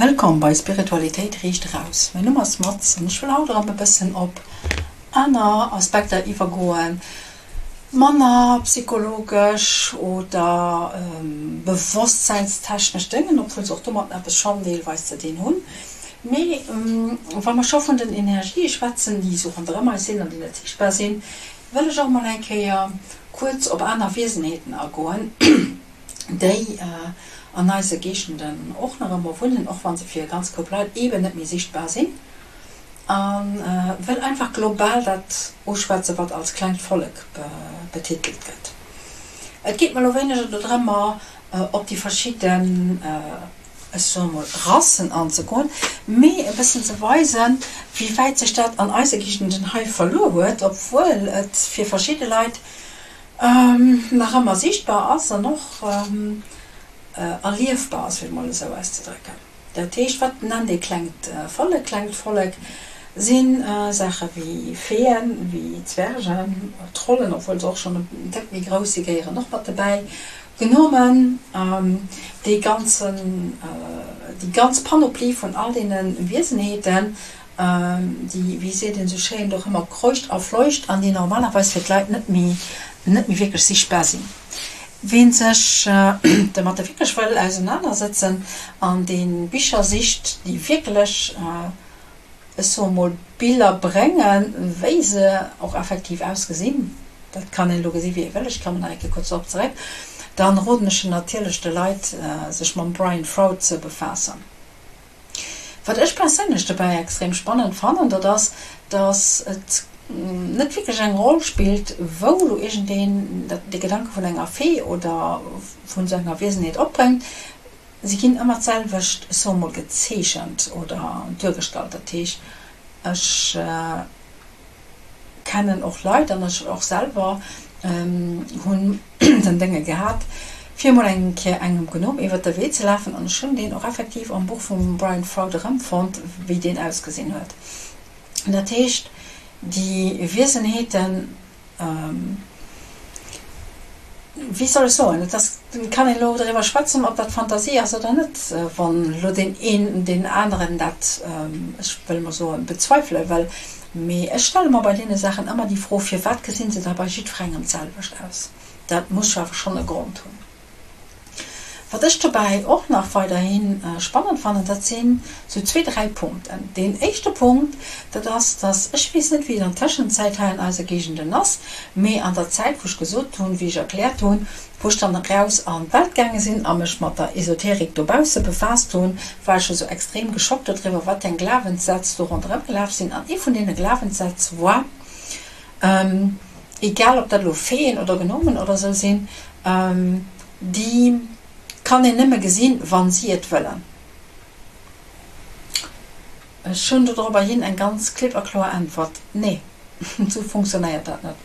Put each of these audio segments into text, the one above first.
Wëllkomm bei Spiritualitéit riicht eraus. Mäin Numm ass Maz an ech wëll haut erëm e bëssen op aner Aspekter iwwergoen, manner psychologesch oder bewosstseinstechnesch Déngen, obwuel se och domatten eppes schonn deelweis ze dinn hunn. Mee wa mer scho vun den Energië schwätzen, déi esou ronderëm eis sinn an déi net siichtbar sinn, wëll ech och mol eng Kéier kuerz op aner Wiesenheeten agoen, déi an eise Géigenden och nach ëmmer wunnen, och wa se fir e ganz Koup Leit eeben net méi sichtbar sinn, a wëll einfach global dat uschwätzen, wat als klengt Vollek betitelt gëtt. Et geet mer elo wéineger dodrëmmer, op déi verschidden, ech soe mol, Rassen anzegoen, mee e bëssen ze weisen, wéi wäit sech dat an eise Géigenden hei verluer huet, obwuel et fir verschidde Leit nach ëmmer sichtbar ass an och erliefbar ass, fir et mol esou auszedrécken. Dat heescht, wat nennt ee klengt Vollek? Klengt Vollek si Saache wéi Feeën, wéi Zwergen, Trollen, obwuel se och schonn en Téck méi grouss si gehéieren och mat dobäi, Gnomen, dee ganzen, déi ganz Panoplie vun all deene Wiesenheeten, déi, wéi seet een esou schéin, doch ëmmer kreucht a fleucht an déi normalerweis fir d'Leit net méi, net méi wierklech sichtbar sinn. Ween sech domatter wierklech wëll ausenanersëtzen an dee Bicher sicht, déi wierklech, ech soe mol, Biller bréngen, wéi se och effektiv ausgesinn, dat kann een elo gesi wéi ee wëll, ech kommen nach eng Kéier kuerz dorop zeréck, dann roden ech natierlech de Leit, sech mam Brian Froud ze befaassen. Wat ech perséinlech dobäi extrem spannend fannen, dat ass, dass et net wierklech eng Roll spillt, wou elo iergendeen de Gedanke vun enger Fee oder vun esou enger Wiesenheet opbréngt. Si ginn ëmmer d'selwecht, ech soe mol, gezeechent oder duergestallt. Dat heescht, ech kennen och Leit, an ech och selwer hunn den Dénge gehat, fir emol eng Kéier engem Gnom iwwert de Wee ze lafen, an ech hunn deen och effektiv am Buch vum Brian Froud erëmfonnt, wéi deen ausgesinn huet. Dat heescht, déi Wiesenheeten, Wéi soll ech soen, et ass, kann een elo driwwer schwätzen, ob dat Fantasie ass oder net, wann elo deen een deen aneren dat, ech wëll emol soen, bezweifele wëll. Mee ech stelle mer bei deene Saachen ëmmer déi Fro, Firwat gesi se da bei jiddwerengem d'selwecht aus? Dat muss jo awer schonn e Grond hunn. Wat ech dobäi och nach weiderhi spannend fannen, dat sinn esou zwee, dräi Punkten. Deen éischte Punkt, dat ass, dass, ech weess net, wéi et an Tëschenzäit hei an eise Géigenden ass, mee an der Zäit, wou ech gesot hunn, wéi ech erkläert hunn, wou ech dann eraus an d'Welt gaange sinn a mech mat der Esoterik dobausse befaasst hunn, war ech esou extrem geschockt dodriwwer, wat fir eng Glawenssätz do ronderëm gelaf sinn. An ee vun deene Glawenssätz war, egal ob dat elo Feeën oder Gnomen oder esou sinn, déi kann een nëmme gesinn, wa si et wëllen. Ech hunn dodropper hin eng ganz klipp a kloer Äntwert, Nee, esou funktionéiert dat net.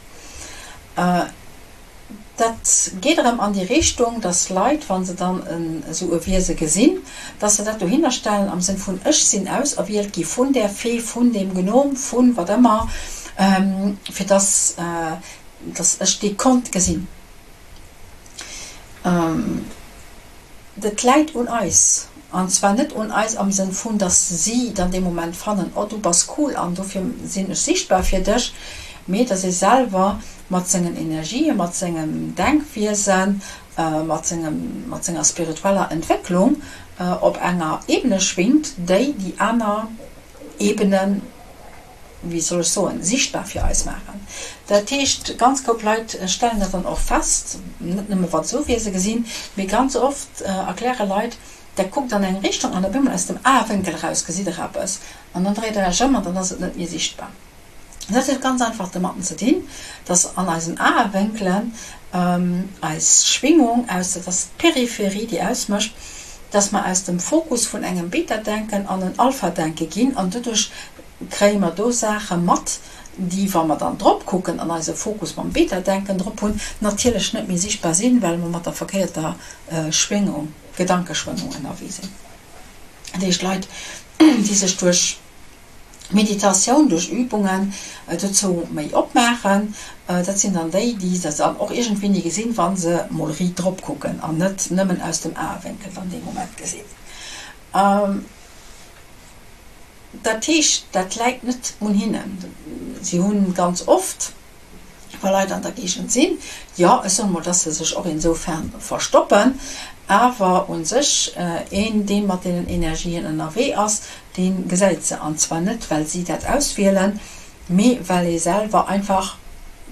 Dat geet erëm an déi Richtung, dass Leit, wa se dann esou e Wiese gesinn, dass se dat dohinner stellen am Sënn vun, ech sinn auserwielt gi vun där Fee, vun deem Gnom, vu wat ëmmer, fir dass, dass ech dee konnt gesinn. Dat läit un eis. An zwar net un eis am Sënn vun, dass si dann dee Moment fannen, oh du bass cool an dofir sinn ech sichtbar fir dech, mee dass ee selwer mat sengen Energien, mat sengem Denkwiesen, mat sengem, mat senger spiritueller Entwécklung op enger Ebene schwingt, déi déi aner Ebenen, wéi soll ech soen, sichtbar fir eis maachen. Dat heescht, ganz koup Leit stellen dat dann och fest, net nëmme wa se esou Wiese gesinn, mee ganz oft erkläre Leit, Der kuckt an eng Richtung an op eemol aus dem Aewénkel eraus gesitt der eppes an dann dréit der Iech ëm an dann ass et net méi sichtbar. Dat huet ganz einfach domatten ze dinn, dass an eisen Aewénkelen eis Schwingung aus, dat ass d'Peripherie, déi ausmécht, dass mer aus dem Fokus vun engem Beta-Denken an en Alpha-Denke ginn an doduerch kréie mer do Saache mat, déi, wa mer dann drop kucken an eise Fokus mam Beta-Denken drop hunn, natierlech net méi sichtbar sinn, well mer mat der verkéierter Schwéngung, Gedankeschwéngung ënnerwee sinn. Dat heescht, Leit, déi sech duerch Meditatioun, duerch Übungen dozou méi opmaachen, dat sinn dann déi, déi se dann och iergendwéini gesinn, wa se mol riit drop kucken an net nëmmen aus dem Aewénkel dann dee Moment gesinn. Dat heescht, dat läit net un hinnen. Si hu ganz oft, wa Leit an der Géigend sinn, jo, ech soen emol, dass se sech och insoufern verstoppen, awer u sech een, dee mat deenen Energien ënnerwee ass, dee gesäit se. An zwar net, well si dat auswielen, mee well ee selwer einfach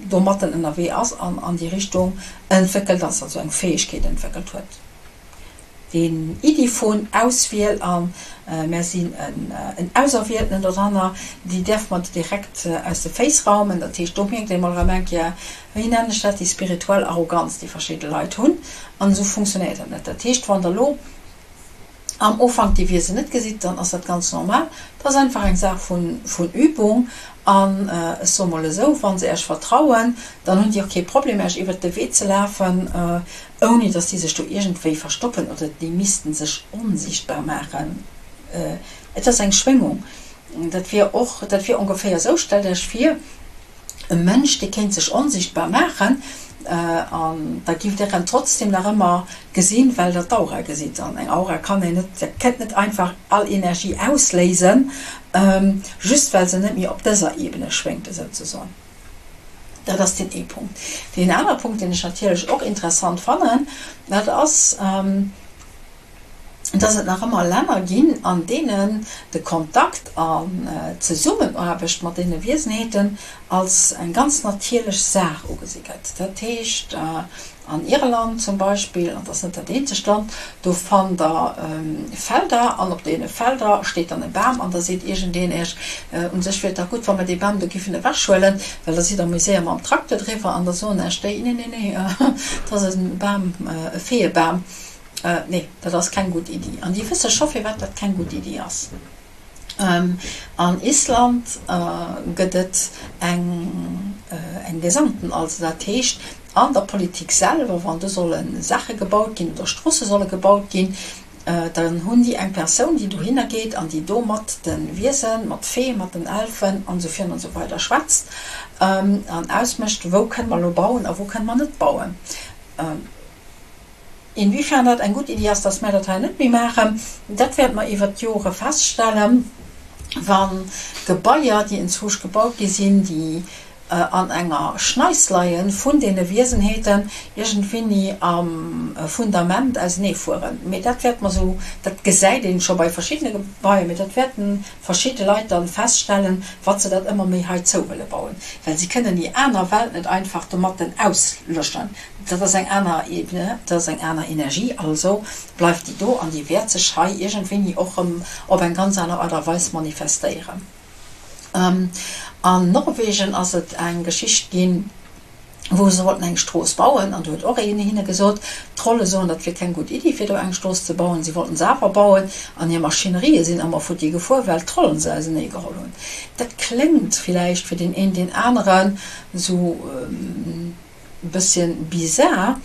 domatten ënnerwee ass an an déi Richtung entwéckelt ass, also eng Fäegkeet entwéckelt huet. Déi Iddi vun Auswiel a mär sinn en Auserwieltenen doranner, déi däerfe mer direkt aus de Féiss raumen. Dat heescht, do mierkt ee mol erëm eng Kéier, wéi nennen ech dat, déi spirituell Arroganz, déi verschidde Leit hunn. An esou funktionéiert dat net. Dat heescht, wann Der elo am Ufank déi Wiesen net gesitt, dann ass dat ganz normal. Dat ass einfach eng Saach vun Übung. An ech soe mol esou, wa se Iech vertrauen, dann hunn déi och kee Problem, Iech iwwert de Wee ze lafen, ouni datt déi sech do iergendwéi verstoppen oder déi missten sech onsiichtbar maachen. Et ass eng Schwéngung. Dat wier och, dat wier ongeféier esou, stellt Iech vir, e Mënsch, dee kéint sech onsichtbar maachen, an da giff Der en trotzdem nach ëmmer gesinn, well Der d'Aura gesitt. An eng Aura kann een net, Der kënnt net einfach all Energie ausléisen, just well se net méi op dëser Ebene schwéngt, esou ze soen. Dat ass deen ee Punkt. Deen anere Punkt, deen ech natierlech och interessant fannen, dat ass, dass et nach ëmmer Länner ginn, an deenen de Kontakt an d'Zesummenaarbecht mat deene Wiesenheeten als eng ganz natierlech Saach ugesi gëtt. Dat heescht, an Irland zum Beispill, an dat ass net dat eenzegt Land, do fannt Der Felder an op deene Felder steet dann e Bam an da seet iergendeen Iech, u sech wier et dach gutt, wa mer dee Bam do giffen ewechhuelen, well da sidd Der méi séier mam Trakter driwwer. An da soen Iech déi, Nee, nee, nee, dat ass e Bam, e Feeëbam. Nee, dat ass keng gutt Iddi. An déi wësse scho firwat dat keng gutt Iddi ass. An Island gëtt et eng Gesamten, also dat heescht an der Politik selwer, wann do solle Saache gebaut ginn oder Stroosse solle gebaut ginn, dann hunn déi eng Persoun, déi dohinner geet an déi do mat de Wiesen, mat Fee, mat den Elfen an esou virun an esou weider schwätzt an ausmécht, wou kënne mer elo bauen a wou kënne mer net bauen. Inwiefern dat eng gutt Iddi ass, dass mär dat hei net méi maachen, dat wäerte mer iwwert d'Jore feststellen, wa Gebaier, déi enzwousch gebaut gi sinn, déi an enger Schneis leie vun deene Wiesenheeten, iergendwéini am Fundament auseneefueren. Mee dat wäerte mer esou, dat gesäit een scho bei verschiddene Gebaier, mee dat wäerte verschidde Leit dann feststellen, wa se dat ëmmer méi hei zou wëlle bauen, well si kënnen déi aner Welt net einfach domatten auslöschen. Dat ass eng aner Ebene, dat ass eng aner Energie, also bleift déi do an déi wäert sech hei iergendwéini och erëm op eng ganz aner Art a Weis manifestéieren. An Norwegen ass et eng Geschicht ginn, wou se wollten eng Strooss bauen an do huet och een hinne gesot, d'Trolle soen, dat wier keng gutt Iddi fir do eng Strooss ze bauen. Si wollten se awer bauen an hir Maschinerië sinn ëmmer futti gefuer, well d'Trollen se ausenee geholl hunn. Dat kléngt villäicht fir deen een, deen aneren esou, Bësschen bizar,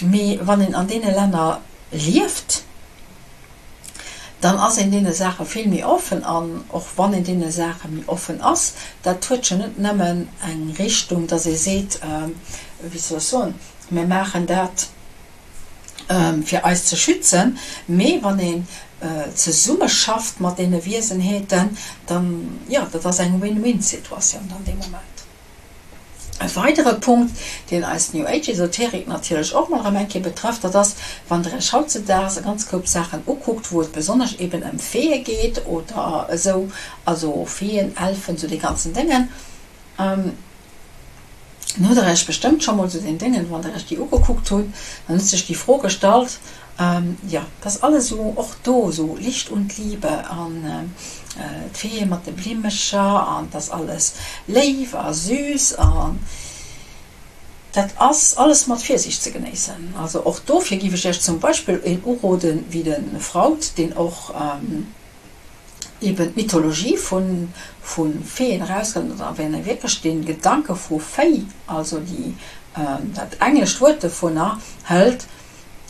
mee wann een an deene Länner lieft, dann ass een deene Saache vill méi offen. An och wann een deene Saache méi offen ass, dat huet jo net nëmmen eng Richtung, dass ee seet, wéi soll ech soen, mir maachen dat fir eis ze schützen, mee wann een zesummeschafft mat deene Wiesenheeten, dann, jo, dat ass eng Win-win-Situatioun dann dee Moment. E weidere Punkt, deen eis New Age Esoterik natierlech och mol erëm eng Kéier betrëfft, dat ass, wann Der Iech hautzedaags e ganz Koup Saachen ukuckt, wou et besonnesch eben ëm Feeë geet oder esou, also Feeën, Elfen, esou dee ganzen Déngen, dann hutt Der Iech bestëmmt scho mol esou deen Déngen, wann Der Iech déi ugekuckt hunn, dann hutt sech déi Fro gestallt, Jo, et ass alles esou, och do esou Licht und Liebe an d'Feeë mat de Blimmecher an et ass alles léif a süß an dat ass alles mat Virsiicht ze genéissen. Also och dofir giff ech Iech zum Beispill een uroden wéi de Freud, deen och eben d'Mythologie vu Feeën erausgëtt, an da wéi wierklech de Gedanke vu Féi, also déi dat englescht Wuert dovunner hëlt,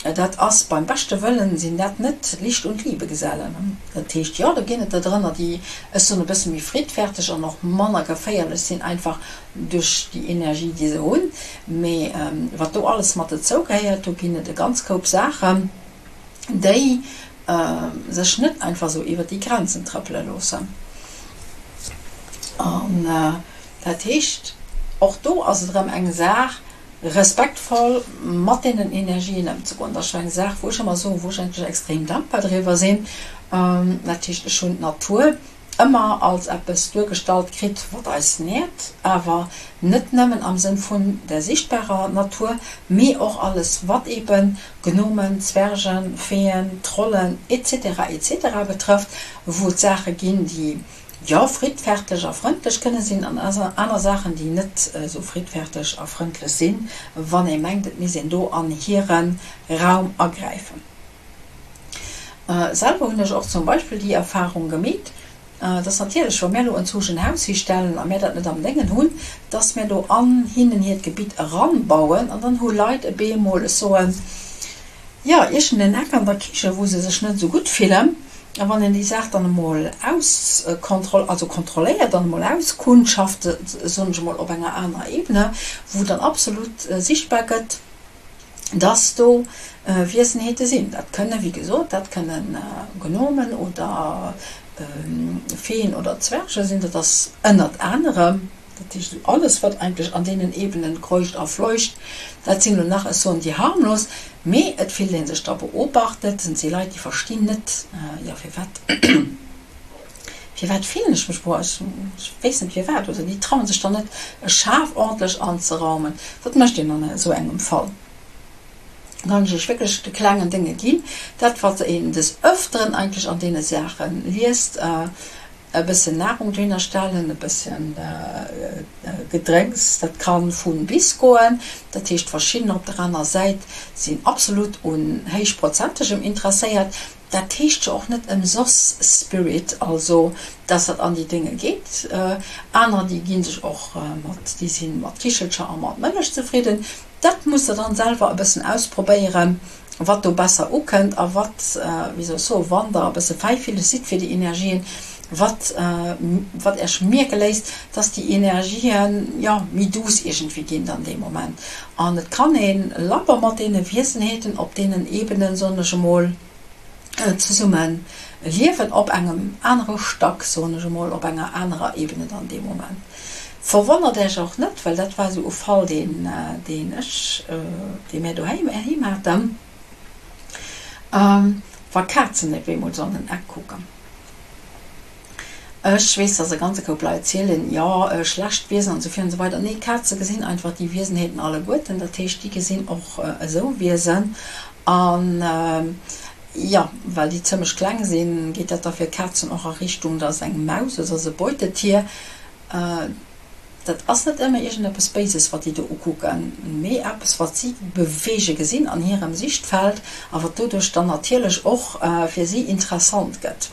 Dat ass, beim beschte Wëllen sinn dat net Licht und Liebe Gesellen. Dat heescht, jo, do ginn et der drënner, déi, ech soen, e bësse méi friddferteg an och manner geféierlech sinn, einfach duerch déi Energie, déi se hunn. Mee wat do alles mat dozou gehéiert, do ginn et e ganz Koup Saachen, déi sech net einfach esou iwwer déi Grenzen trëppele loossen. An dat heescht, och do ass et erëm eng Saach, respektvoll mat deenen Energien ëmzegoen. Dat ass jo eng Saach, wou ech ëmmer soen, wou ech eigentlech extrem dankbar driwwer sinn. Dat heescht, ech hunn d'Natur ëmmer als eppes duergestallt kritt, wat eis nährt, awer net nëmmen am Sënn vun der sichtbarer Natur, mee och alles, wat eben Gnomen, Zwergen, Feeën, Trollen, etc. Etc. Betrëfft, wou et Saache ginn, déi, jo, friddferteg a frëndlech kënne sinn an aner Saachen, déi net esou friddferteg a frëndlech sinn, wann ee mengt, et misst een do an hire Raum agräifen. Selwer hunn ech och zum Beispill déi Erfahrung gemeet, dass natierlech, wa mär elo enzwousch en Haus histellen a mär dat net am Déngen hunn, dass mär do an hinnen hiert Gebitt eranbauen an dann hu Leit e beemol, ech soen, jo, iergend en Eck an der Kiche, wou se sech net esou gutt fillen. A wann een déi Saach dann emol auskontroll, also kontrolléiert an emol auskundschaft, soen ech emol, op enger anerer Ebene, wou dann absolut sichtbar gëtt, dass do Wiesenheete sinn. Dat kënne wéi gesot, dat kënne Gnomen oder Feeën oder Zwerge sinn. Dat ass ënnert anerem, dat heescht esou alles wat eigentlech an deenen Ebenen kreucht a fleucht, dat sinn elo nach, ech soen déi harmlos, mee et fillt ee sech da beobachtet. Et si Leit, déi verstinn net, jo firwat, firwat fillen ech mech, boah, ech weess net firwat, oder déi trauen sech dann net e Schaf ordentlech anzeraumen. Wat mécht een an esou engem Fall? Kann ech iech wierklech de klengen Dénge ginn, dat wat een des Öfteren eigentlech an deene Saache liest, e bëssen Nahrung dohinner stellen, e bëssen Gedrénks, dat ka vu bis goen. Dat heescht verschiddener op der aner Säit sinn absolut un héichprozentegem interesséiert. Dat heescht jo och net ëmsoss Spirit, also dass dat an déi Dénge geet. Aner déi gi sech och mat, déi si mat Kichelcher a mat Mëllech zefridden. Dat musst der dann selwer e bëssen ausprobéieren, wat do besser ukënnt a wat, wéi soll ech soen, wann der e bësse fäifilleg sidd fir déi Energien, wat wat Iech mierke léisst, dass déi Energien, jo, méi douce iergendwéi ginn dann dee Moment. An et kann ee labber mat deene Wiesenheeten op deenen Ebenen, soen ech emol, zesumme liewen, op engem anere Stack, soen ech emol, op enger anerer Ebene dann dee Moment. Verwonnert Äech och net, well dat war esou e Fall, deen, deen ech, dee mär doheim haten, wa Kazen op eemol esou an den Eck kucken. Ech weess, dass e ganze Koup Leit zielen, jo, schlecht Wiesen an esou vir an esou weider. Nee, Kaze gesinn einfach déi Wiesenheeten alleguerten. Dat heescht, déi gesinn och esou Wiesen. An, jo, well déi zëmmlech kleng sinn, geet dat da fir Kazen och a Richtung, dass eng Maus oder soss e Beutetier, dat ass net ëmmer iergendeppes Béises, wat déi do ukucken, mee eppes, wat si beweege gesinn an hirem Sichtfeld a wat doduerch dann natierlech och fir si interessant gëtt.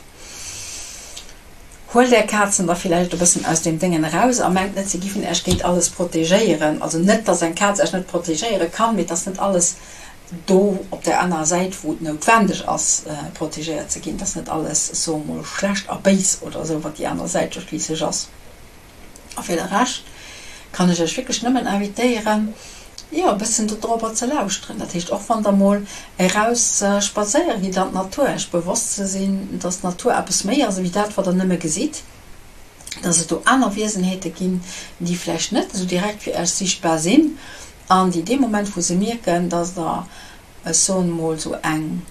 Huelt är Kazen da villäicht e bëssen aus deem Déngen eraus a mengt net, se giffen äech géint alles protegéieren. Also net, dass eng Kaz äech net protegéiere kann, mee dass net alles do op der anerer Säit, wou et noutwendeg ass, protegéiert ze ginn, dass net alles, ech soe mol, schlecht a béis oder esou, wat déi aner Säit jo schliisslech ass. A fir de Rescht kann ech iech wierklech nëmmen invitéieren, jo, e bëssen dodrobber ze lauschteren. Dat heescht, och wann der mol eraus spadséiere gitt an d'Natur, iech bewosst ze sinn, dass d'Natur eppes méi ass ewéi dat, wat der nëmme gesitt, dass et do aner Wiesenheete ginn, déi vläicht net esou direkt fir iech sichtbar sinn an déi dee Moment, wou se mierken, dass der ech soen emol esou eng,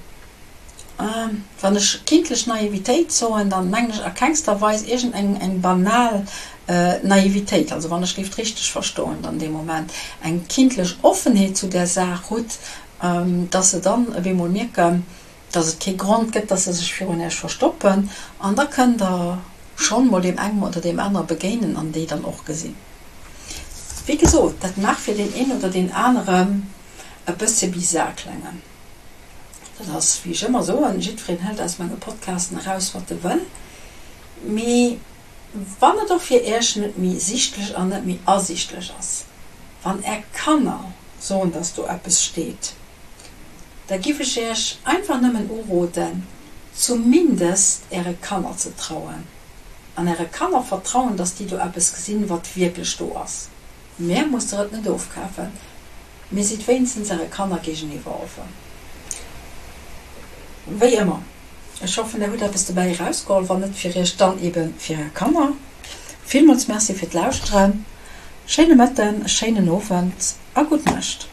wann ech kindlech Naivitéit soen, dann mengen ech a kengster Weis iergend eng eng banal Naivitéit, also wann ech géif richteg verstoen, dann dee Moment eng kindlech Offenheet zu där Saach hutt, dass se dann op eemol mierken, dass et kee Grond gëtt, dass se sech virun Iech verstoppen an da kënnt Der schonn mol deem engem oder deem anere begéinen an déi dann och gesinn. Wéi gesot, dat mag fir deen een oder deen aneren e bësse bizar klengen. Dat ass, wéi ech ëmmer soen, jiddwereen hëlt aus menge Podcasten eraus, wat e wëll. Mee wann et och fir Iech net méi sichtlech an net méi asichtlech ass, wann Är Kanner soen, dass do eppes steet, da giff ech Iech einfach nëmmen uroden, zumindest Äre Kanner ze trauen an Äre Kanner vertrauen, dass déi do eppes gesinn, wat wierklech do ass. Mär musst der et net ofkafen, mee sidd wéinstens äre Kanner géigeniwwer offen. Wéi ëmmer, ech hoffen der hutt eppes dobäi erausgeholl, wann net fir iech, dann eben fir är Kanner. Villmools Merci fir d'Lauschteren, schéine Mëtten, e schéinen Owend a gutt Nuecht.